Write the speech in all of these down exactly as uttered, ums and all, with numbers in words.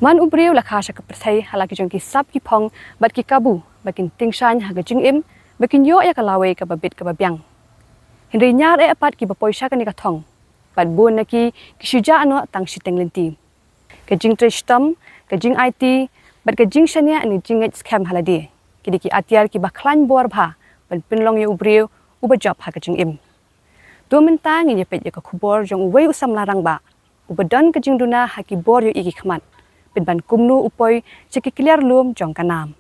Man u briew la kha sha ka pyrthei ha la ki jong ki sap ki phong bad ki kabu ba kin tyngshaiñ ha ka jingim ba kin ïoh ïa ka lawei kaba bit kaba biang. Hynrei ñiar eh pat kiba poi sha kane ka thong bad bun na ki ki shu jah noh tang shiteng lynti. Ka jingtrei shitom, ka jingaiti bad ka jingshaniah ne jingngeit skhem ha lade ki dei ki atiar kiba khlaiñ bor bha ban pynlong ïa u briew uba jop ha ka jingim. To mynta ngin ïa peit ïa ka khubor jong uwei u samla rangbah uba don ka jingduna ha ki bor ïohi ki khmat. Peit ban kumno u poi sha ki kliar lum jong ka nam.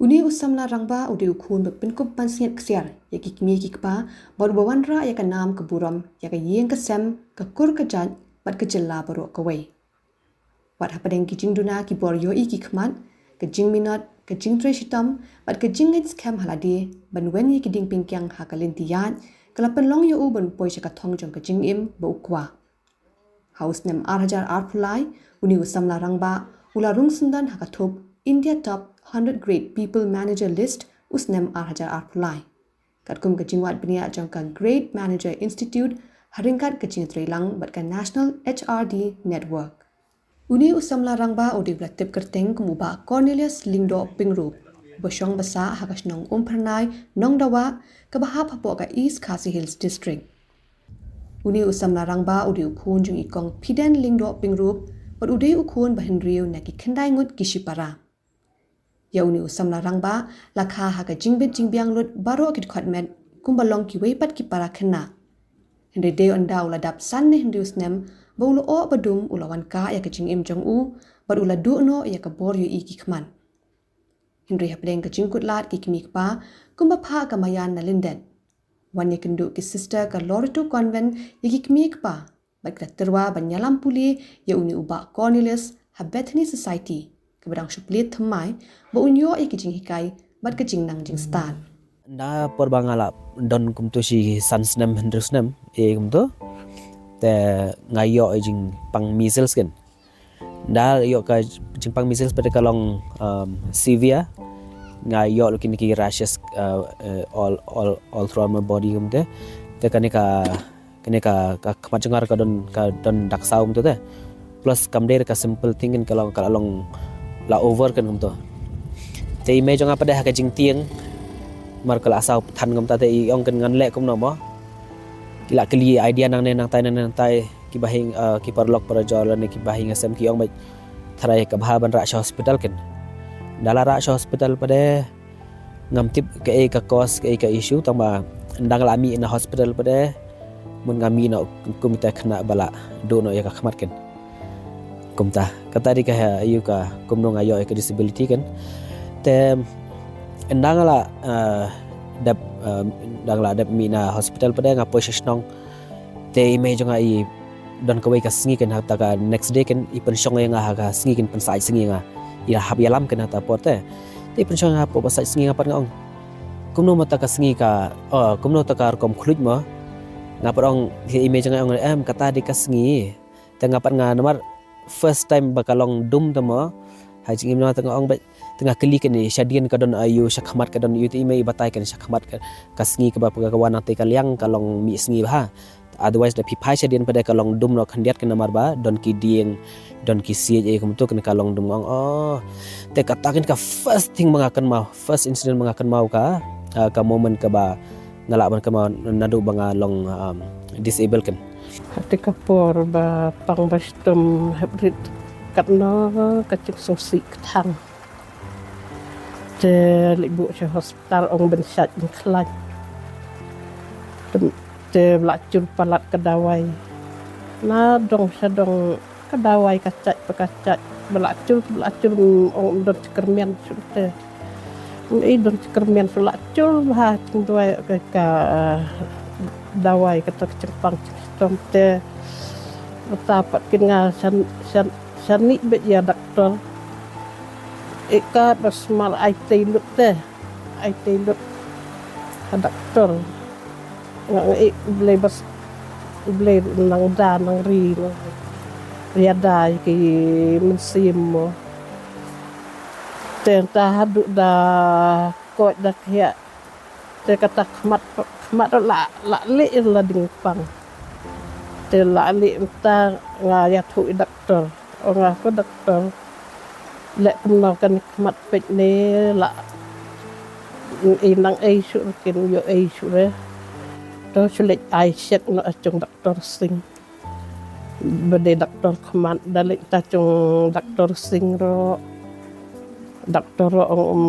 Une u samla rangbah u dei u khun ba pynkup pansngiat ksiar ïa ki kmie ki kpa bad uba wanrah ïa ka nam ka burom ïa ka ïing ka sem, ka kur ka jait bad ka jylla baroh kawei. Wat hapdeng ki jingduna ki bor ïohi ki khmat, ka jingminot, ka jingtrei shitom bad ka jingngeit skhem ha lade ban wen ïa ki dieng pynkiang ha ka lynti ïaid, ka la pynlong ïa u ban poi sha ka thong jong ka jingim ba u kwah. Ha u snem ar hajar arphew lai, une u samla rangbah u la rung syndon ha ka thup India Top Hundred Great People Manager List u snem ar hajar arphew lai, katkum ka jingwad bniah jong ka Great Manager Institute ha ryngkat ka jingïatreilang bad ka National H R D Network. Une u samla rangbah u dei u la tip kyrteng kum u Bah Cornelius Lyngdoh Pyngrope, uba shong basah ha ka shnong Umphyrnai, Nongdawa, kaba hap hapoh ka East Khasi Hills District. Une u samla rangbah u dei u khun jong i Kong Phiden Lyngdoh Pyngrope bad u dei u khun ba hynriew na ki khyndai ngut ki shipara. Ïa une u samla rangbah la kha ha ka jingbit jingbiang lut baroh ki dkhot met kumba long kiwei pat ki para khynnah. Hynrei dei ynda u la dap san ne hynriew snem ba u la oh ba dum u la wan kah ïa ka jingim jong u bad u la duh noh ïa ka bor ïohi ki khmat. Hynrei hapdeng ka jingkutlad ki kmie kpa kumba phah ka Maïan na Lyndet, wan ïakynduh ki sister ka Loreto Convent ïa ki kmie kpa bad ki la tyrwa ban ïalam pule ïa une u Bah Cornelius ha Bethany Society kaba dang shu plie thymmai ba un ïoh ïa ki jinghikai bad ka jingnang jingstad. Na por ba nga la don kumto shi san snem hynriew snem, eh, kumto, te nga ïoh ïa jingpang measles ken. Nda ïoh ka jingpang measles pat ka long, um, severe. Nga ïoh lut kine ki rashes, uh, uh, all, all, all throughout my body kumte. Te kane ka, kane ka, ka khmat jong nga ka don, ka don dak saw kumte te. Plus kam dei ka simple thing ken, ka long, ka long la over ken kumto. Te i mei jong nga pat ha ka jingtieng mar ka la saw than kumta te i ong ken ngan leh kumno mo. Ki la kylli idea nangne nangtai nangne nangtai, ki bahaïing, uh, ki paralok parajor lane ki bahaïing hasem ki ong bad tharai ka bha ban rah sha hospital ken. Nda la rah sha hospital pat de ngam tip kaei ka cause, kaei ka issue, tang ba nda nga la mih na hospital pat de mut nga mih noh kum kita khynnah ba la duh noh ïa ka khmat ken. Kumta, kata dei ka, ha, ïa ka kumno nga ïoh ïa ka disability ken. Te nda nga la, uh, dep, uh, nda nga la dep mih na hospital pat de nga poi sha shnong. Te i mei jong nga i don kawei ka sngi ken, hata ka next day ken i pynshong ïa nga ha ka sngi ken, pynsait sngi ïa nga. I la hap ïalam ken hata por te. Te i pynshong ïa nga hapoh pynsait sngi, nga pat nga ong, kumno mo ta ka sngi ka, oh, kumno ta ka rukom khluit mo? Nga pat ong, i mei jong nga ong, em, kata dei ka sngi. Te nga pat nga namar first time ba ka long dum te mo ha jingim jong nga, te nga ong bad te nga kylli kane, shadien ka don aïu, shakhmat ka don aïu? Te i mei i batai kane, shakhmat ka, ka sngi kaba ka wan nangtei ka liang ka long mih sngi bha. Otherwise da phi phai shadien pat de ka long dum noh khyndiat, kane namar ba don ki dieng, don ki siej, eh, kumto kane ka long dum. Nga ong, oh. Te kata kane ka first thing ba nga kynmaw, first incident ba nga kynmaw ka, ah, ka moment kaba nga lah ban kynmaw naduh ba nga long, um, disable ken. Hate ka por ba pang ba shitom haprit katno ka jingsngewsih ka thang. Te leit buh sha hospital ong ban shait ban khlaiñ. Te Te ba la chur palat ka dawai. Na dong sha dong ka dawai ka chait pa ka chait. Ba la chur, ba la chur, mm, ong don chi kyrmen shuh te. Mm, i don chi kyrmen shuh la chur bha ching dawai ka, ka, ah, dawai kata ka chingpang chingshitom te. Kata pat kin nga shan, shan, shani beit ïa doktor. Ïa ka ba sumar ai tei lut te. Ai tei lut ha doktor. Nga ngi U Blei bas, U Blei nang da nang ri nang ri ïa da ki mynsiem mo. Te ta haduh da koit da khiah. Te kata khmat, khmat la, la leh la ding pang. Te la leh mynta nga ïathuh ïa doktor. Ong nga ko doktor. Leh kumno kane khmat peit ne la i nang ei shuh re kin ïoh ei shuh re. To shu leit ai check noh ha jong doktor Singh. Ba dei doktor khmat da leit ta jong doktor Singh ruh. Doktor ruh ong um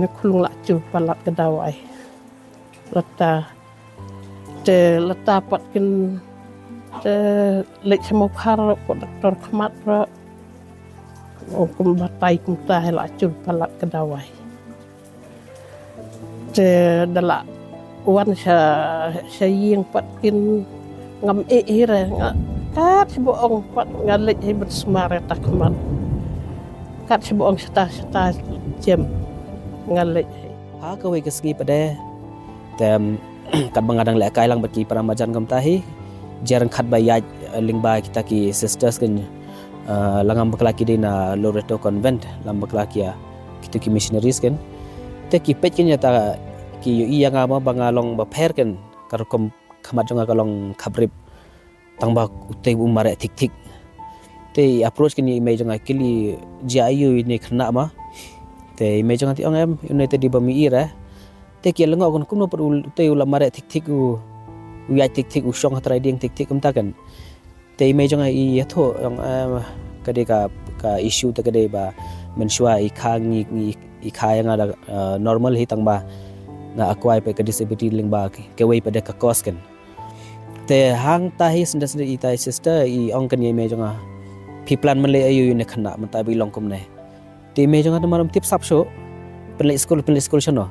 ne khulung la chur palat ka dawai. Lata te lata pat kin te leit sha Mawphar ruh ko doktor khmat ruh. Ong kumba tai kumta hi la chur palat ka dawai. Te da la wan sha, sha ïing pat kin ngam eh hi re nga. Kat shu ba ong pat nga leit hi ban sumar ïa ta khmat. Kat shu ba ong shata shata jem nga leit hi. Ha kawei ka sngi pat de te, em, katba nga dang lehkai lang bad ki para marjan kumta hi, jia ryngkat ba ïaid, eh, lyngba kita ki sisters kin, eh, la ngam bakla ki dei na Loreto Convent, la ngam bakla ki ïa kitu ki missionaries kin. Te ki peit kin ïa ta ki ïohi ïa nga ma ba nga long ba pher kin, ka rukom khmat jong nga ka long khaprip. Tang ba utei um mareh thik thik. Te i approach kin ïa i mei jong nga kylli jia aiu ine khynnah ma. Te i mei jong nga te ong em, une te dei bym i re. Te ki ïa lyngngoh kin kumno pat utei u la mareh thik thik u, u ïaid thik thik u shong ha trai dieng thik thik kumta kan. Te i mei jong nga i ïathuh ong em, ka dei ka, ka issue te ka dei ba mynshuwa i kha ngi, ngi, i kha ïa nga da, eh, normal hi tang ba nga acquire pat ka disability lyngba kawei pat de ka cause kan. Te hangta hi sende sende ita i sister i ong kan ïa i mei jong nga. Phi plan mynlei aiu ïa une khynnah mynta ba i long kumne. Te i mei jong nga te mar ym tip sap shuh. Pynleit skul, pynleit skul shano.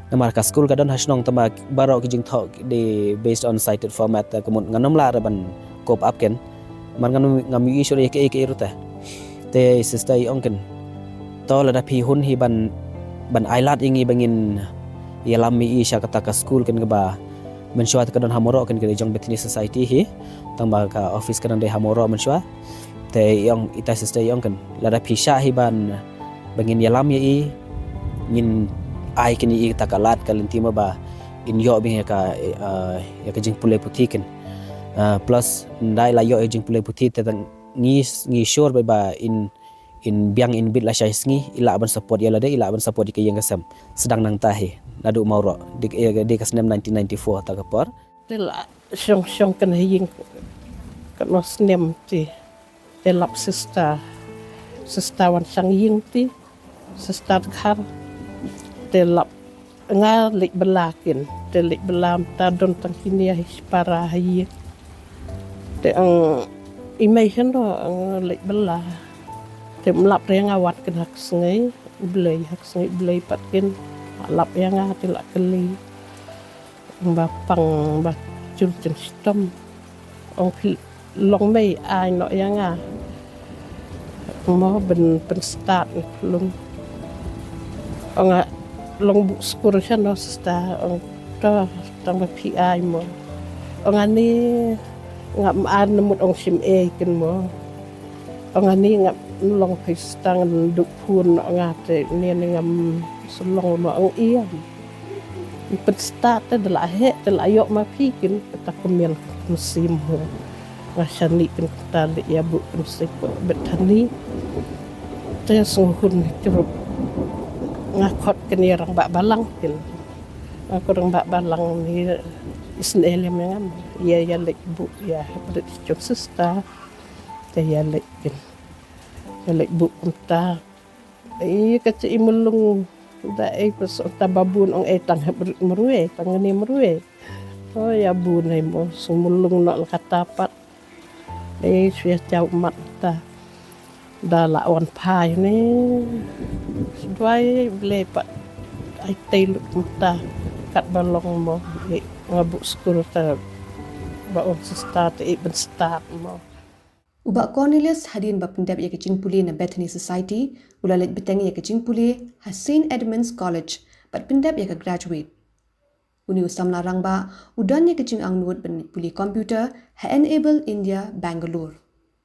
Namar ka skul ka don ha shnong tang ba baroh ki jingthoh dei based on cited format te ka mut ngan ym lah re ban cope up ken. Mar ngan ym, ngam ïohi shuh ïa kaei kaei ruh te. Te i sister i ong kan. To lada phi hun hi ban, ban ailad ïa ngi ba ngin ïalam ïa i sha kata ka skul kan kaba mynshuwa te ka don ha Mawroh kan ka dei jong Bethany Society hi. Tang ba ka office ka dang dei ha Mawroh mynshuwa. Te i ong ita sister i ong kan. Lada phi shah hi ban ba ngin ïalam ïa i ngin ai kan ïa i kata ka lad ka lynti ma ba in ïoh biang ïa ka, eh, ïa ka jingpule puthi kan. Ah, plus ndai la ïoh ïa jingpule puthi te tang ngi, ngi sure ba, ba in, in biang in bit lashai sngi, i lah ban support ïa lade, i lah ban support ïa ka ïing ka sem. Sdang nangta hi, naduh Mawroh, dei, eh, dei ka snem nineteen ninety-four ta ka por. Te la shong shong kan ha ïing, kan snem te. Te lap sister. Sister wan shang ïing te. Sister Dkhar. Te lap nga leit bylla kin. Te leit bylla mynta don tang kine hi shipara ha ïing. Te ong i mei shano ong leit bylla. Te ym lap re nga wat kin ha ka sngi U Blei, ha ka sngi U Blei pat kin lap ïa nga te la kylli. Ba pang ba jur jingshitom. Ong phi long mei ai noh ïa nga. Mo ban pynstad na khlung. Ong nga long buh skur shano sister ong to tang ba phi ai mo. Ong ani ngam ai na mut ong shim ei kin mo. Ong ani ngam long phi stang duk phun ong nga te ne ne ngam slong mo ong ïa. Pynstad te da la heh te la ïoh ma phi kin kata ka mian ka mynsiem ho. Nga shani kin kata leh ïa buh mynsiem ko Bethany. Te sngewhun jrup nga khot kin ïa rangbah balang kin. Nga khot rangbah balang ni isynei lem ïa ngam ïa ïa leit buh ïa hapdeng jong sister. Te ïa leit kin ïa leit buh kumta. Ei ka chi i mulung da ei pas ta babun ong ei tang hapdeng marwei tang ngani marwei. Oh, ïa bun ei mo, sngewlung noh la katta pat. Ei, shu ïa jaw mat ta. Da la wan phai ne. Duwai Blei pat. Ai tei lut mynta. Katba long mo. Ei, nga buh skul ta. Ba ong sister ta, ei, ban start mo. U Bah Cornelius hadien ba pyndep ïa ka jingpule na Bethany Society, u la leit bteng ïa ka jingpule ha Saint Edmund's College, bad pyndep ïa ka graduate. Une u samla rangbah u don ïa ka jingangnud ban pule computer ha Enable India, Bangalore.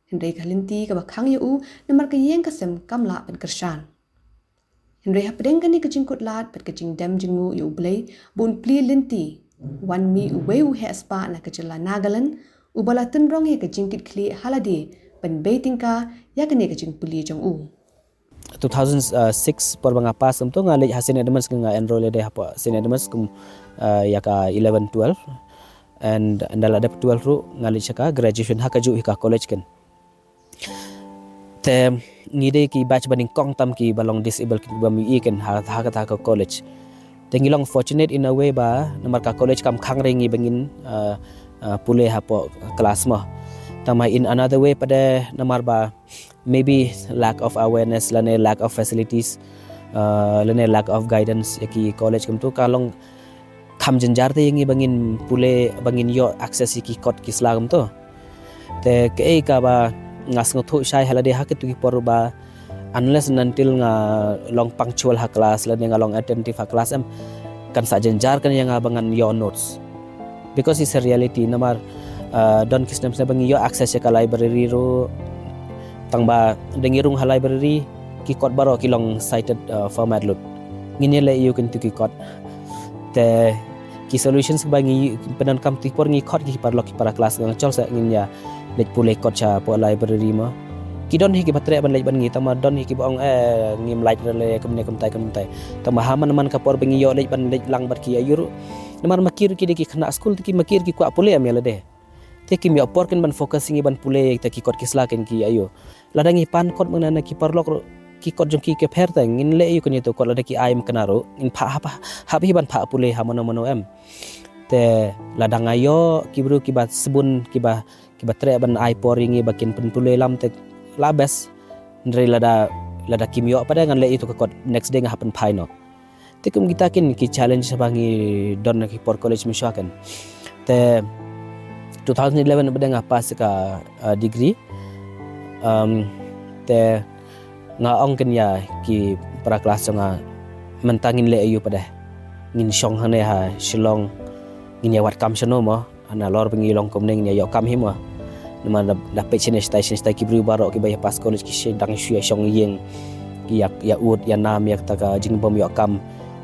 Hynrei ka lynti kaba khang ïa u namar ka ïing ka sem kam lah ban kyrshan. Hynrei hapdeng kane ka jingkut lad bad ka jingdem jingmut ïa U Blei, ba un plie lynti, wan mih uwei u heh spah na ka jylla Nagaland, uba la tynrong ïa ka jingkitkhlieh ha lade ban bei tyngka ïa kane ka jingpule jong u. Two thousand six, por ba nga pass kumto, nga leit ha Saint Edmund's, nga enroll ïa dei hapoh Saint Edmund's kum, uh, ïa ka eleven twelve. And, and da la dep twelve ruh, nga leit sha ka graduation ha kajuh hi ka college kan. Te ngi dei ki batch ba nyngkong tam kiba long disable, kiba mih kan ha, ha kata ka college. Te ngi long fortunate in a way ba namar ka college kam khang re ngi ba ngin, uh, uh, pule hapoh class mo. Tangba in another way pat de namar ba maybe lack of awareness lane lack of facilities, uh, lane lack of guidance ïa ki college kumto ka long kham jynjar te ïa ngi ba ngin pule, ba ngin ïoh access ïa ki kot ki sla kumto. Te kaei kaba nga sngewthuh shai ha lade ha kitu ki por ba unless and until nga long punctual ha class lane nga long attentive ha class em, kan sa jynjar kan ïa nga ba ngan ïoh notes. Because it's a reality namar, uh, don ki snem snem ba ngi ïoh access ïa ka library ruh, tangba da ngi rung ha library ki kot baroh ki long cited, uh, format lut. Ngin ïaleh ïa kitu ki kot. Te ki solutions ba ngi pyndonkam, tu ki por ngi khot ki paralok ki para class, nga ong chol sa ngin ïa leit pule kot shapoh library mo. Ki don hi kiba treh ban leit bad ngi, tangba don hi kiba ong, eh, ngim lait re le, kumne kumtai kumtai. Tangba ha man man ka por ba ngi ïoh leit ban leit lang bad ki aïu ruh, namar ma ki ruh ki dei ki khynnah skul, te ki ma ki ruh ki kwah pule em ïa lade. Te kim ïoh por kan ban focus ïa ngi ban pule ïa kita ki kot ki sla kan ki aïu. Lada ngi pan kot mynta na ki paralok ruh, ki kot jong ki ki pher, te ngin leh aïu kan ïa tu kot lada ki ai em kane ruh, ngin phah hap, hap hi ban phah pule ha mano mano em. Te lada nga ïoh ki briew kiba sbun, kiba, kiba treh ban ai por ïa ngi ba kin pynpule lam te la best. Hynrei lada, lada kim ïoh pat de ngan leh aïu tu ka kot, next day nga hap pynphai noh. Te kum kita kin ki challenge ba ngi don na ki por college mynshuwa kan. Te two thousand eleven ba dang nga pass ka, uh, degree. Um, te nga ong kan ïa ki para class jong nga, mynta ngin leh aïu pat de. Ngin shong hangne ha Shillong, ngin ïa wad kam shano mo. Nalor ba ngi long kumne ngin ïa ïoh kam hi mo. Namar da, da peit shane shatai shane shatai ki briew baroh kiba ïa pass college ki shu dang shu ïa shong ïing. Ki ïa, ïa ud ïa nam ïa kata ka jingbym ïoh kam.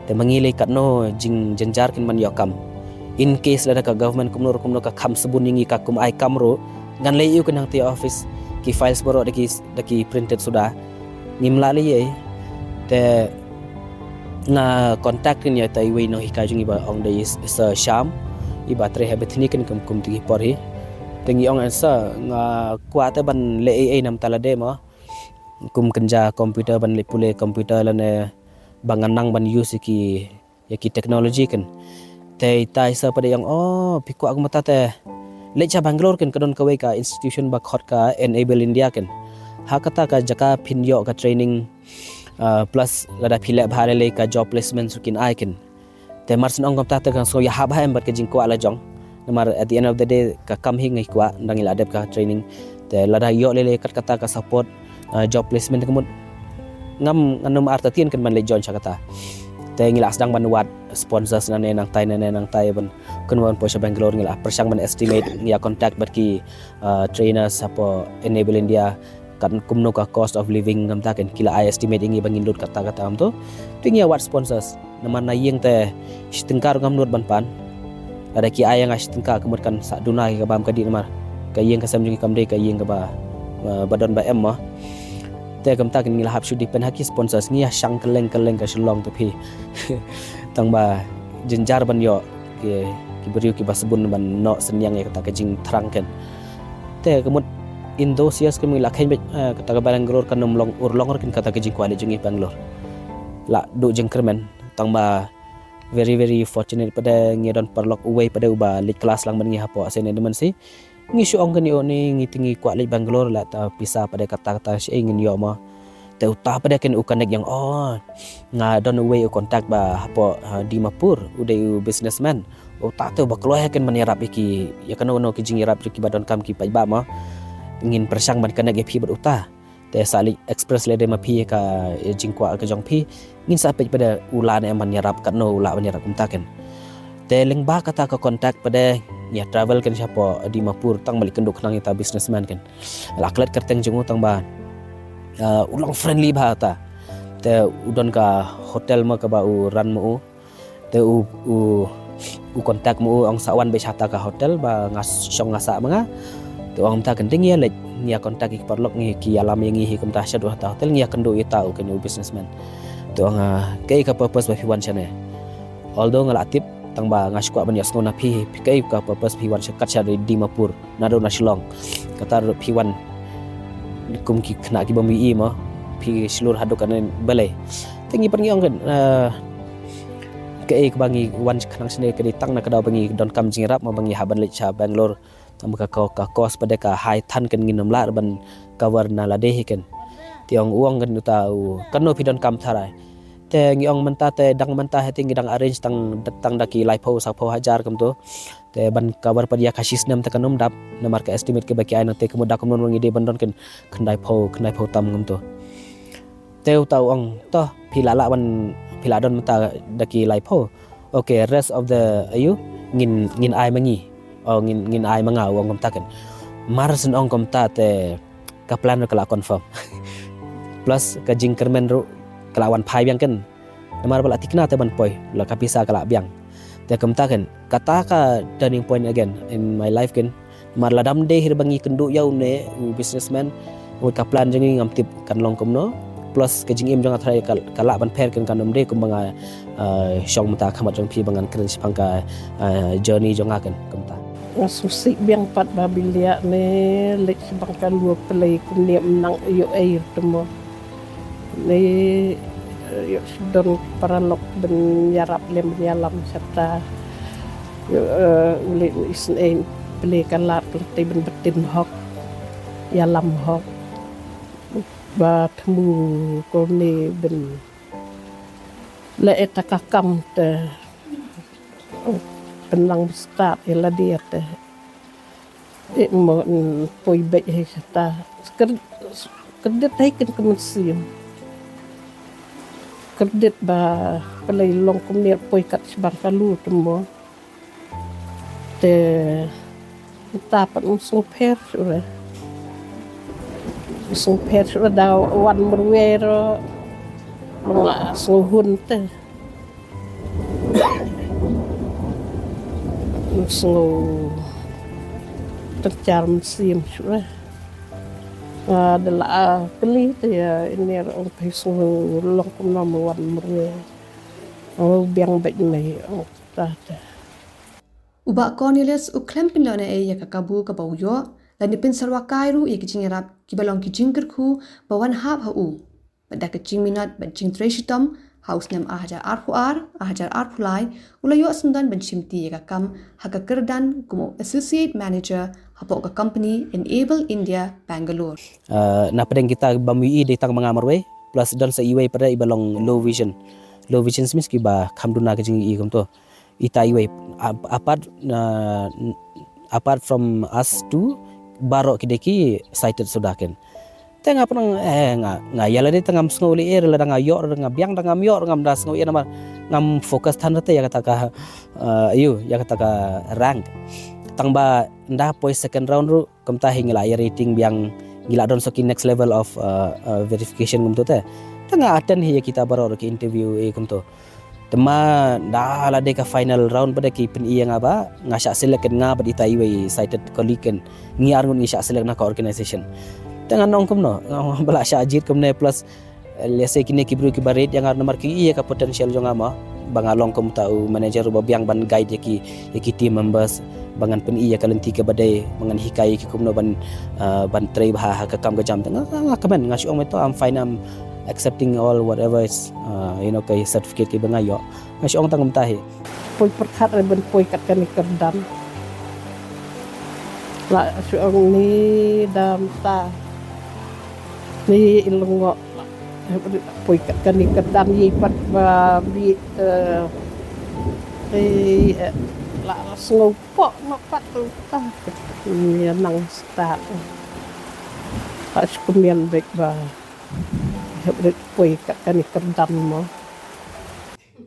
Te ma ngi lei katno jingjynjar kan ban ïoh kam. In case lada ka government kumno kumno ka kham sbun ïa ngi, ka kum ai kam ruh, ngan leh aïu kan hangta office, ki files baroh da ki, da ki printed suda. Ngim lah lei ei. Te nga contact kan ïa ta iwei nonghikai jong ngi ba ong dei Sir Sham, iba trei ha Bethany kan kum, kum tu ki por hi. Te ngi ong, eh sir, nga kwah te ban leh ei ei namar ta lade mo. Kum kynja computer, ban leh pule computer lane ba ngan nang ban use ïa ki, ïa ki technology kan. Te ita i sir pat de i ong, oh, phi kwah kumta te leit sha Bangalore kan, ka don kawei ka institution ba khot ka Enable India kan. Ha kata ka jaka phin ïoh ka training, uh, plus lada phi leh bha lei lei ka job placement ruh kin ai kan. Te mar shen ong kumta te nga sngew ïahap bha em bad ka jingkwah la jong. Namar at the end of the day ka kam hi ngi kwah, nda ngi la dep ka training. Te lada ïoh lei lei kat kata ka support, uh, job placement ka mut ngam, ngan ym artatien kan ban leit join sha kata. Te ngi la sdang ban wad sponsors nane nangtai nane nangtai ban, kan wan poi sha Bangalore ngi la pyrshang ban estimate, ngi ïa contact bad ki, uh, trainers hapoh Enable India, kat kumno ka cost of living kumta kan, ki la ai estimate ïa ngi ba ngin lut kata kata kumto. Te ngi ïa wad sponsors. Namar na ïing te shi tyngka ruh ngam nud ban pan. Lada ki ai ïa nga shi tyngka ka mut kan sah duna ïa ka bam ka dih namar ka ïing ka sem jong ngi kam dei ka ïing kaba, uh, ba don ba em mo. Te kumta kan ngi la hap shu depend ha ki sponsors, ngi ïa shang kylleng kylleng ka Shillong te phi. Tang ba jynjar ban ïoh ki, ki briew kiba sbun ban noh synñiang ïa kata ka jingthrang kan. Te ka mut in those years ka mut la kheiñ beit, eh, kata ka Bangalore kan ym long urlong ruh kan kata ka jingkwah leit jong ngi Bangalore. La duh jingkyrmen, tang ba Very very fortunate pat de ngi don paralok uwei pat de uba leit klas lang bad ngi hapoh Saint Edmund C. Ngi shu ong kane, ïoh ne ngi te ngi kwah leit Bangalore, la ta pisa pat de kata kata shaei ngin ïoh mo. Te uta pat de kane u connect ïa nga, oh, nga don uwei u contact ba hapoh, ah, Dimapur, u dei u businessman. Uta te uba kloi ha kane ban ïarap ïa ki, ïa kano kano ki jingïarap jong kiba donkam ki paidbah mo. Ngin pyrshang ban connect ïa phi bad uta. Te sa leit express lade ma phi ka, eh, jingkwah ka jong phi. Ngin sa peit pat de u lah ne em ban ïarap, katno u lah ban ïarap kumta kane. Te lyngba kata ka contact pat de ngi ïa travel kane shapoh Dimapur tang ba leit kynduh khnang ïa uta businessman kane. La klet kyrteng jong u tang ba, eh, u long friendly bha uta. Te u don ka hotel mo kaba u run mo u. Te u, u, u contact mo u, ong sa wan beit sha kata ka hotel ba nga shong nga sah ma nga. Te u ong mynta kane, te ngi ïa leit, ngi ïa contact ïa ki paralok, ngi, ki ïalam ïa ngi hi kumta shaduh kata hotel, ngi ïa kynduh ïa uta u kane u businessman. Te u ong, ah, kaei ka purpose ba phi wan shane? Although nga la tip, tang ba nga shu kwah ban ïohsngew na phi, phi kaei ka purpose phi wan sha, kat sha Dimapur, naduh na Shillong. Kata ruh phi wan kum ki khynnah ki bym ïohi mo, phi shlur haduh kane balei? Te ngi pat ngi ong kane, eh, kaei kaba ngi wan khnang shane ka dei tang na ka daw ba ngi donkam jingïarap mo, ba ngi hap ban leit sha Bangalore. Tang ba ka, ka, ka cost pat de ka high than kane, ngin ym lah ban cover na lade hi kane. Te ong, u ong kane uta u, katno phi donkam tharai? Te ngi ong mynta te dang mynta hi te ngi dang arrange tang, tang da ki laiphew saphew hajar kumto. Te ban cover pat ïa ka shisnem te kan ym dap, namar ka estimate kaba ki ai na te ka mut da kumno ngi dei ban don kane khyndaiphew, khyndaiphew tam kumto. Te uta u ong, to, phi la lah ban, phi la don mynta da ki laiphew. Okay, rest of the, ayu, ngin, ngin ai ma ngi. Oh, ngin, ngin ai ma nga, u ong kumta kane. Mar shen ong kumta te ka plan ruh ka la confirm. Plus ka jingkyrmen ruh ka la wan phai biang kane. Namar ba la thikna te ban poi, la ka pisa ka la biang. Te kumta kane, kata ka turning point again in my life kane. Namar lada ym dei hi ba ngi kynduh ïa une u businessman, ngut ka plan jong ngi ngam tip kan long kumno. Plus ka jingim jong nga tharai ka, ka lah ban pher kane, kan ym dei kumba nga, ah, shong mynta ha khmat jong phi ba ngan kren shaphang ka, ah, journey jong nga kane kumta. Nga sngewsih biang pat ba bilia ne leit sha Bangalore, pynlait kumne, ym nang ïoh ei ruh te mo. Ne, eh, ïoh sdang paralok ban ïarap lem ban ïalam shata. Ïoh, eh, u leit u isynei pynlait ka lad, pynlait ban btin hok, ïalam hok. Ba thmu kumne ban leh ïa kata ka kam te. Pynlang ba stad ïa lade te. Eh, mo, mm, poi beit hi shata. Kredit, kredit hi kane ka mynsiem. Kredit ba pynlait long kumne, poi kat sha Bangalore te mo. Te mynta pat ym sngewpher shuh re. Ym sngewpher shuh re, da wan marwei ruh ym lah sngewhun te. Ym sngew tynjar mynsiem shuh re. Nga da la, ah, kylli te ïa ine ruh, ong phi sngew long kumno me wan marwei. Ong biang beit me, ong ta te. U Bah Cornelius u khlem pynlehnohei ïa ka kabu kaba u ïoh, lane pynsyrwa kai ruh ïa ki jingïarap kiba long ki jingkyrkhu ba wan hap ha u. Bad da ka jingminot bad jingtrei shitom, ha u snem ar hajar arphew ar, ar hajar arphew lai, u la ïoh syndon ban shimti ïa ka kam ha ka kyrdan kum u Associate Manager hapoh ka company Enable India Bangalore. Ah, na pdeng kita bym ïohi dei tang ma nga marwei, plus don sa iwei pat de iba long low vision. Low vision means kiba kham duna ka jingïohi kumto. Ita iwei, ap-, apart, uh, apart from us two, baroh ki dei ki sighted suda kane. Te nga pynang, eh, nga, nga ïa lade te ngam sngew lei ei, lada nga ïoh, lada nga biang, da ngam ïoh, ngam da sngew ei, namar ngam focus than te ïa kata ka, uh, ïa kata ka rank. Tang ba nda poi second round ruh, kumta hi ngi la ïa rating biang, ngi la don sa ki next level of, uh, uh, verification kumto te. Te nga attend hi ïa kita baroh ruh ki interview ei kumto. Te ma da la dei ka final round pat de ki pyni ïa nga ba nga shah select kane, nga bad ita iwei sighted colleague kane. Ngi arngut ngi shah select na ka organization. Te nga ong kumno, nga ba la shah jied kumne, plus, eh, lehse kine ki briew kiba rate ïa nga namar ki i ïa ka potential jong nga mo, ba nga long kum uta u manager uba biang ban guide ïa ki, ïa ki team members, ba ngan pyni ïa ka lynti kaba dei, ba ngan hikai ïa ki kumno ban, ah, ban trei bha ha ka kam ka jam. Te nga, nga, nga kmen, nga shu ong me to, I'm fine, I'm accepting all whatever is, ah, you know, ka certificate kiba nga ïoh. Nga shu ong tang kumta hi. Poi pyrkhat re ban poi kat kane ka kyrdan. La shu ong ni da mynta. Ni i lyngngoh. Poi kat kane ka kyrdan ïa pat ba bi, eh, eh, la sngew pok noh pat tu ta. Ni nang start. Pat shu kmen beit ba. Hep rit poi kat kane ka kyrdan mo.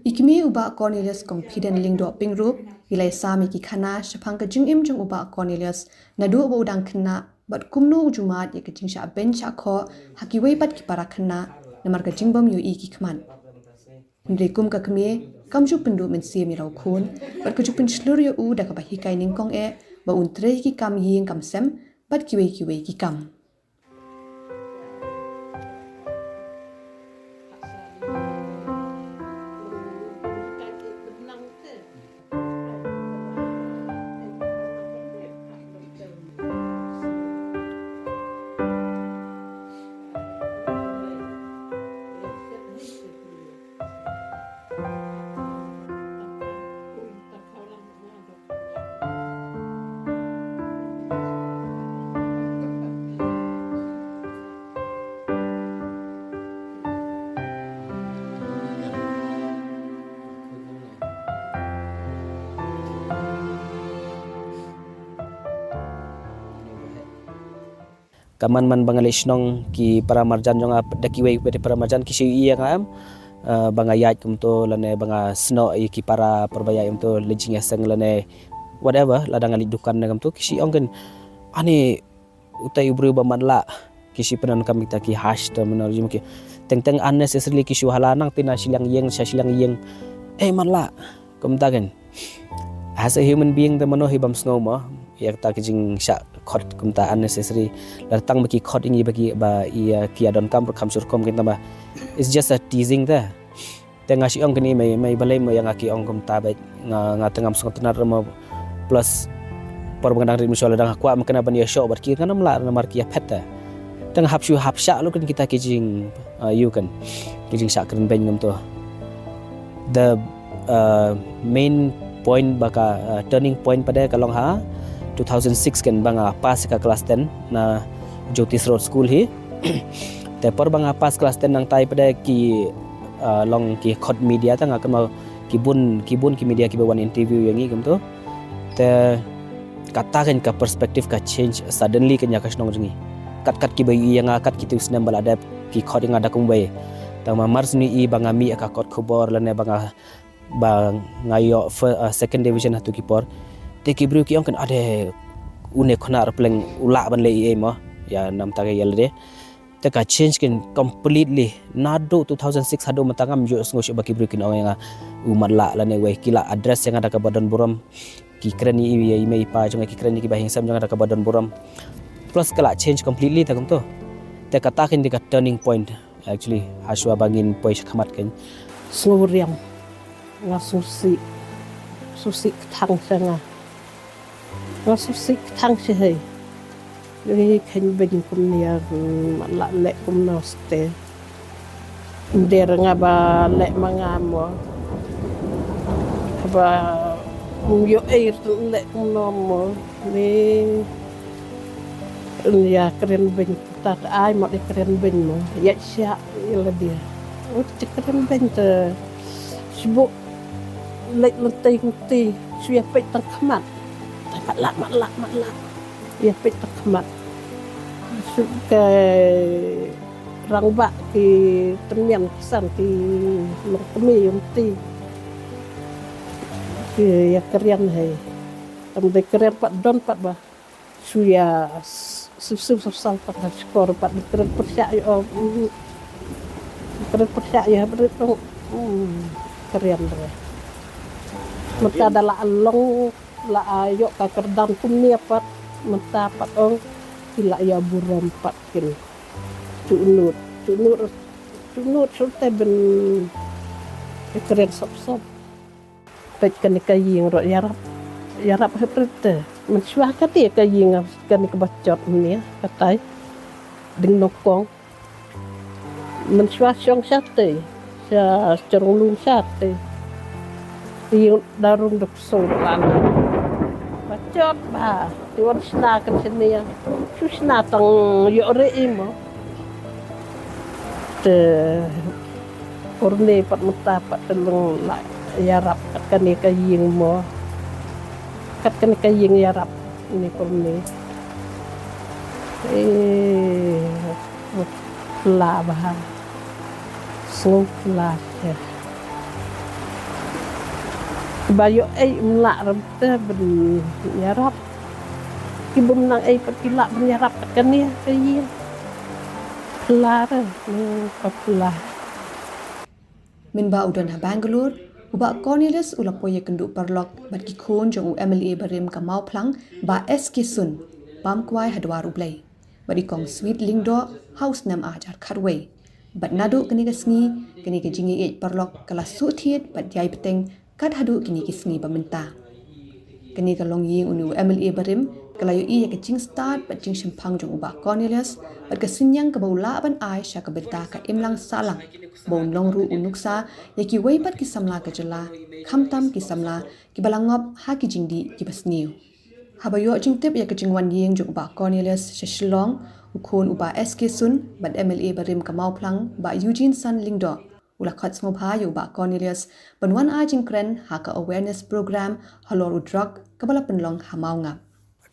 I kmie u Bah Cornelius Confident Lyngdoh Pyngrope i la ïasam ïa ki khana shaphang ka jingim jong u Bah Cornelius naduh ba u dang khynnah bad kumno u ju mad ïa ka jingshah beiñ shah khoh ha kiwei pat ki para khynnah namar ka jingbym ïohi ki khmat. Hynrei kum ka kmie kam ju pynduh mynsiem ïa la u khun bad ka ju pynshlur ïa u da kaba hikai nyngkong eh ba un trei ki kam ïing kam sem bad kiwei kiwei ki kam. Ka man man ba nga leit shnong ki para marjan jong nga da kiwei pat para marjan ki shu ïa nga em, eh, ba nga ïaid kumto lane ba nga snoh ïa ki para por ba ïaid kumto leit jingïaseng lane whatever, lada nga leit dukan ne kumto ki shu ong kan, ani utai u briew ba matlah, ki shu pyndonkam kita ki harsh terminology mo ki. Teng teng unnecessarily ki shu hala nang te na shiliang ïing sha shiliang ïing. Eh, matlah. Kumta kan. As a human being te mano hi bym sngew mo ïa kata ki jingshah khot kumta unnecessary. Lada tang ba ki khot ïa ngi ba ki, ba ïa ki ïa donkam ruh kham shu rukom kin tang ba it's just a teasing te. Te nga shu ong kane, mei, mei balei mo ïa nga ki ong kumta ba nga, nga te ngam sngewtynnat ruh mo. Plus por ba nga dang rit mynshuwa lada nga kwah mo kane ban ïashoh bad ki ngan ym lah namar ki ïaphet te. Te nga hap shu hap shah lut kan kita ki jing, uh, ïa kan ki jingshah kren beiñ kumto. The, uh, main point ba ka, uh, turning point pat de ka long ha two thousand six kan ba nga pass ka class ten na Jyotish Road School hi. Te por ba nga pass class ten nangtai pat de ki, uh, long ki khot media te nga kynmaw ki bun, ki bun ki media kiba wan interview ïa ngi kumto. Te kata kan ka perspective ka change suddenly kan ïa ka shnong jong ngi. Kat kat kiba ïohi ïa nga, kat kitu snem ba la dep ki khot ïa nga da kumwei. Tang ma mar sni i ba nga mih ïa ka kot khubor lane ba nga, ba nga ïoh fir-, uh, second division ha tu ki por. Te ki briew ki ong kan ade une khona ruh pleng u lah ban leh ei ei mo. Ïa namta ka ïa lade. Te ka change kan completely. Naduh two thousand six haduh mynta ngam ju sngew shuh ba ki briew kin ong ïa nga u matlah lane wei, ki la address ïa nga da kaba don burom. Ki kren ïa i, ïa i mei i pa jong nga, ki kren ïa ki bahing sem jong nga da kaba don burom. Plus ka la change completely te kumto. Te kata kan dei ka turning point actually. Hashwa ba ngin poi sha khmat kan. Sngewriang. Nga sngewsih. Sngewsih kthang sha nga. Nga sngewsih kthang sha hei. Ïohi kheiñ beiñ kumne ïa, mm, matlah leh kumno ste. Ym dei nga ba leh ma nga mo. Ba, mm, ïoh ei leh kumno mo. Ni ïa kren beiñ ta ai mo, ïa kren beiñ mo. Ïa sha ïa la dia. Ut ïa kren beiñ te. Sbu leit lynti lynti shu ïa peit tang khmat. Te matlah, matlah, matlah. Ïa peit tang khmat. Shu ka rangbah ki tymmen ki san ki longkmie ïa lynti. Ki ïa kren hei. Tang dei kren pat don pat ba. Shu ïa s-, shu shu shu shu pat ha shkor pat kren pyrshah ïa, oh, mm, kren pyrshah ïa, mm, kren re. Mynta da la long, la ïoh ka kyrdan kumne pat, mynta pat ong ki la ïa burom pat kin. Tunud, tunud, tunud shu te ban kren sop sop. Peit kane ka ïing ruh ïarap, ïarap hynrei te. Mynshuwa kata ka ïing kane kaba jot mynne katai. Ding nyngkong. Mynshuwa shong shatei. Sha jrong lum shatei. Ïing darum da ksung rana. Bachot ba. Ti wan shna kan shnia. Shu shna tang ïoh re imo. Te kurni pat mynta pat te long la ïarap kat kane ka ïing mo. Kat kane ka ïing ïarap ni kurni. Eh, la ba. Sngewphylla. Ba ïoh ei ym lah ram te ban ïarap. Ki bym nang ei pat ki lah ban ïarap kat kane ka ïing. Phylla re, hmm, ka phylla. Mynba u don ha Bangalore, u Bah Cornelius u la poi ïakynduh paralok bad ki khun jong u M L A barim ka Mawphlang, Bah S K Sun, bam kwai ha dwar U Blei. Bad i Kong Sweet Lyngdoh ha u snem ar hajar khatwei. Bad naduh kane ka sngi, kane ka jingïeit paralok ka la suk thied bad ïai bteng kat haduh kine ki sngi ba mynta. Kane ka longïing une u M L A barim ka la ïohi ïa ka jingstad bad jingshemphang jong u Bah Cornelius bad ka synñiang kaba u lah ban ai sha ka bynta ka imlang sahlang ba un long ruh u nuksa ïa kiwei pat ki samla ka jylla, khamtam ki samla kiba la ngop ha ki jingdih kiba sniew. Haba ïoh jingtip ïa ka jingwan ïing jong u Bah Cornelius sha Shillong, u khun u Bah S K Sun bad M L A barim ka Mawphlang, Bah Eugene San Lyngdoh, u la khot sngewbha ïa u Bah Cornelius ban wan ai jingkren ha ka awareness program halor u drug kaba la pynlong ha Mawngap.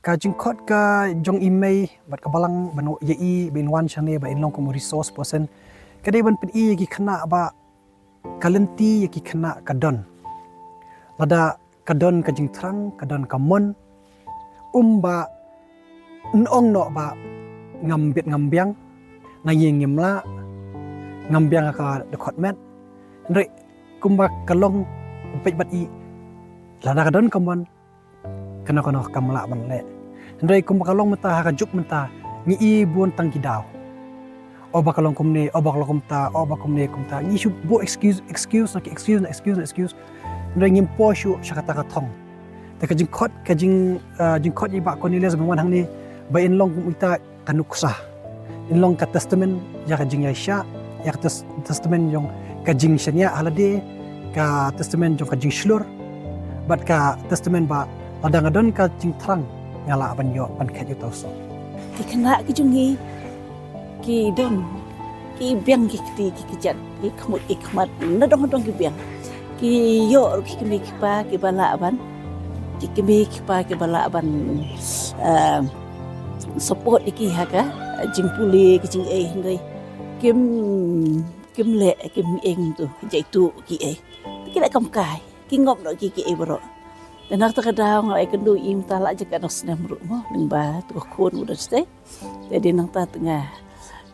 Ka jingkhot ka jong i mei bad ka balang ban ïa i ban wan shane ba in long kum u resource person. Ka dei ban pyni ïa ki khynnah ba ka lynti ïa ki khynnah ka don. Lada ka don ka jingthrang, ka don ka mon. Um ba yn ong noh ba ngam bit ngam biang, na ïing ngim lah, ngam biang ha ka dkhot met. Hynrei kumba ka long peit bad i, lada ka don ka mon, kano kano kam lah ban leh. Hynrei kumba ka long mynta ha ka juk mynta, ngi i bun tang ki daw. O ba ka long kumne, o ba ka long kumta, o ba kumne kumta. Ngi shu buh excuse, excuse na ki excuse na excuse na excuse. Hynrei ngim poi shuh sha kata ka thong. Te ka jingkhot, ka jing, ah, jingkhot ïa i Bah Cornelius ban wan hangne ba in long kum ita ka nuksa. In long ka testament ïa ka jingïaishah, ïa ka tes-, testament jong ka jingshaniah ha lade, ka testament jong ka jingshlur, bad ka testament ba lada nga don ka jingthrang nga lah ban ïoh ban khet ïa uta u soh. Ki khynnah ki jong ngi ki don, ki biang ki kti ki kjat, ki khmut ki khmat, nadong nadong ki biang. Ki ïoh ruh ki kmie ki kpa kiba lah ban, ki kmie ki kpa kiba lah ban, eh, support ïa ki ha ka jingpule ki jingeh, hynrei kim, kim leh, kim ïeng tu, jaituh kiei. Ki leh kam kai, ki ngop noh ki kiei baroh. Te na kata ka daw nga ïakynduh ïa i mynta la jaka nang snem ruh mo, lyngba tu ka khun u don shatei. Te dei nangta te nga,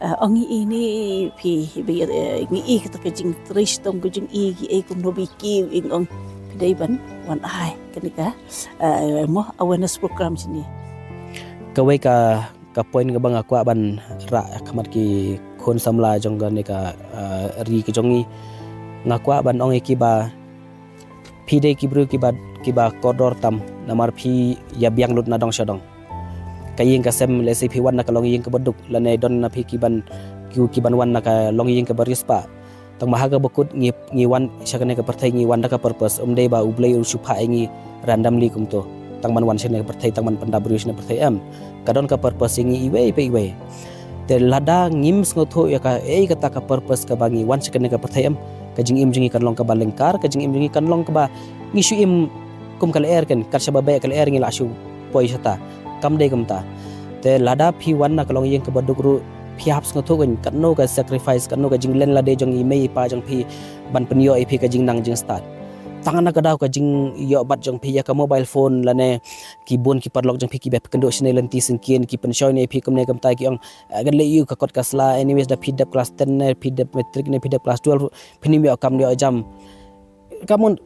ah, ong ïa i, phi, phi, eh, ngi i kata ka jingtrei shitom ka jong i, kiei kumno ba i kiew, i ong phi dei ban wan ai kane ka, eh, mo, awareness program shane. Kawei ka, ka point kaba nga kwah ban rah ha khmat ki khun samla jong kane ka, eh, ri ka jong ngi. Nga kwah ban ong ïa ki ba phi dei ki briew kiba, kiba kordor tam, namar phi ïa biang lut na dong sha dong. Ka ïing ka sem, lehse phi wan na ka longïing kaba duk, lane don na phi ki ban, ki, ki ban wan na ka longïing kaba riewspah. Tang ba ha kaba kut ngi, ngi wan sha kane ka pyrthei ngi wan da ka purpose, ym dei ba U Blei u shu phah ïa ngi randomly kumto. Tang ban wan sha kane ka pyrthei, tang ban pyndap briew sha kane ka pyrthei, em. Ka don ka purpose ïa ngi iwei pa iwei. Te lada ngim sngewthuh ïa kaei kata ka purpose kaba ngi wan sha kane ka pyrthei, em, ka jingim jong ngi kan long kaba lyngkar, ka jingim jong ngi kan long kaba ngi shu im kum ka lyer kan, kat shaba beh ka lyer ngi lah shu poi shata. Kam dei kumta. Te lada phi wan na ka longïing kaba duk ruh, phi hap sngewthuh kan katno ka sacrifice, katno ka jinglen lade jong i mei i pa jong phi ban pynïoh ïa phi ka jingnang jingstad. Tang na ka daw ka jingïoh bat jong phi ïa ka mobile phone lane ki bun ki paralok jong phi kiba phi kynduh shane lynti syngkien, ki pynshoi ne phi kumne kumta, ki ong, eh, ka leh ïa u ka kot ka sla, anyways da phi dep class ten ne phi dep matric ne phi dep class twelve, phin ym ïoh kam ïoh jam. Kamon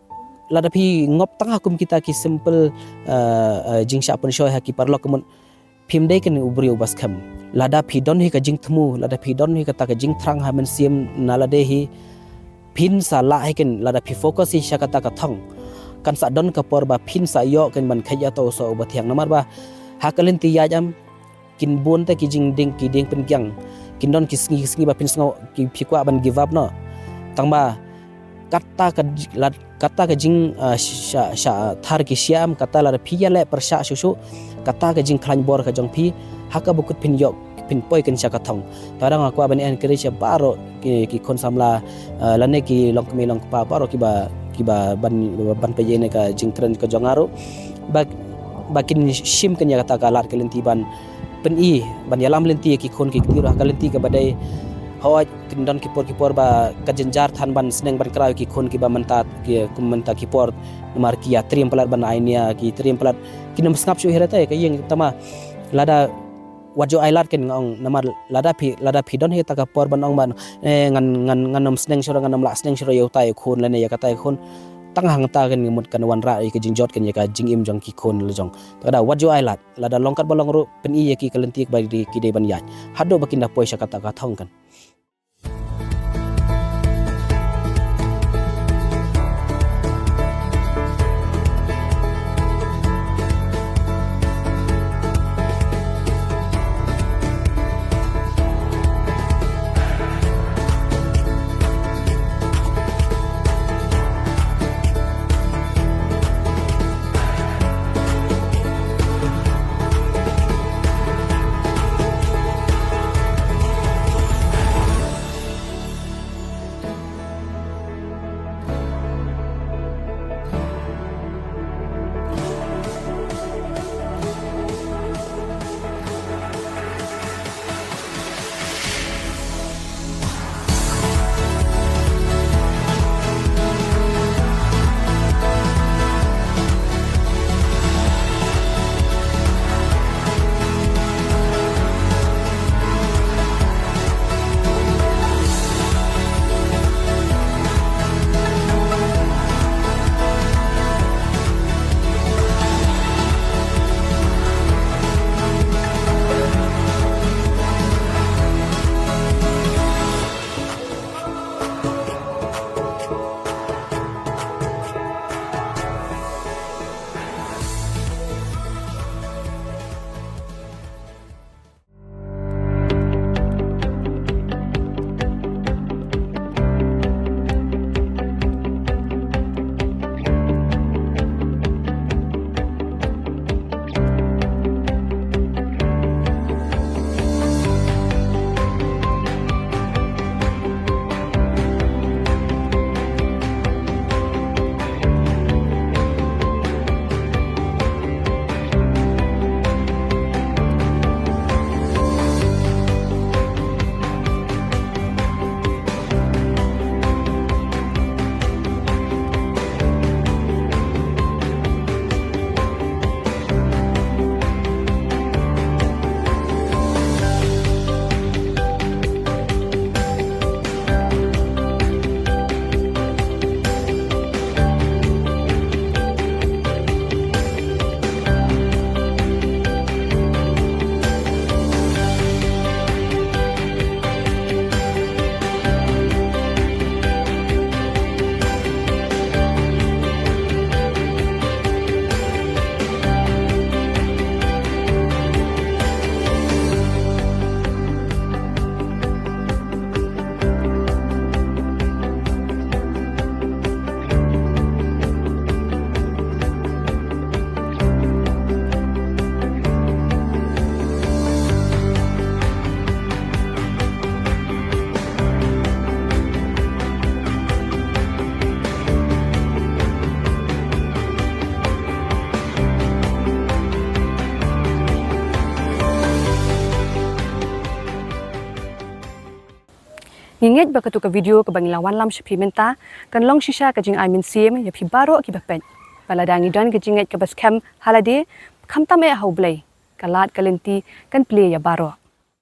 lada phi ngop tang ha kum kita ki simple, eh, eh, jingshah pynshoi ha ki paralok, kamon phim dei ken u briew uba skhem. Lada phi don hi ka jingthmu, lada phi don hi kata ka jingthrang ha mynsiem na lade hi, phin sa lah hi ken, lada phi focus hi sha kata ka thong. Kan sa don ka por ba phin sa ïoh ken ban khet ïa uta u soh uba thiang, namar ba ha ka lynti ïaid, em, kin bun te ki jingding, ki dieng pynkiang. Kin don ki sngi, ki sngi ba phin sngew, ki, phi kwah ban give up noh. Tang ba kata ka j-, lad-, kata ka jing, ah, sha, sha thar ki siam, kata lada phi ïaleh pyrshah shuh shuh, kata ka jingkhlaiñ bor ka jong phi, ha kaba kut phin ïoh, phin poi kane sha ka thong. Te nga kwah ban encourage ïa baroh ki, ki khun samla, ah, lane ki longkmie longkpa baroh kiba, kiba ban, ban peit ïa kane ka jingkren ka jong nga ruh. Ba, ba kin shim kane ïa kata ka lad ka lynti ban pyni, ban ïalam lynti ïa ki khun ki kti ruh ha ka lynti kaba dei. Hooid, kin don ki por ki por ba ka jynjar than ban sneng ban kraw ïa ki khun kiba mynta, ki, kum mynta ki por, namar ki ïa triem palat ban ai nia, ki triem palat, kin ym sngap shuh hi ruh te ka ïing, tangba lada wat ju ai lad, kin nga ong, namar lada phi, lada phi don hi kata ka por ban ong ban, eh, ngan, ngan, ngan ym sneng shuh ruh, ngan ym lah sneng shuh ruh ïa uta u khun lane ïa kata u khun. Tang hangta kan mut kan wanrah ïa ka jingjot kan ïa ka jingim jong ki khun la jong. Te ka daw wat ju ai lad, lada long katba long ruh, pyni ïa ki ka lynti kaba ki dei ban ïaid haduh ba kin da poi sha kata ka thong kan. Ngi ngeit ba katu ka video kaba ngi la wanlam sha phi mynta kan long shisha ka jingai mynsiem ïa phi baroh kiba peit, ba lada ngi don ka jingngeit kaba skhem ha lade, khamtam eh ha U Blei, ka lad ka lynti kan plie ïa baroh.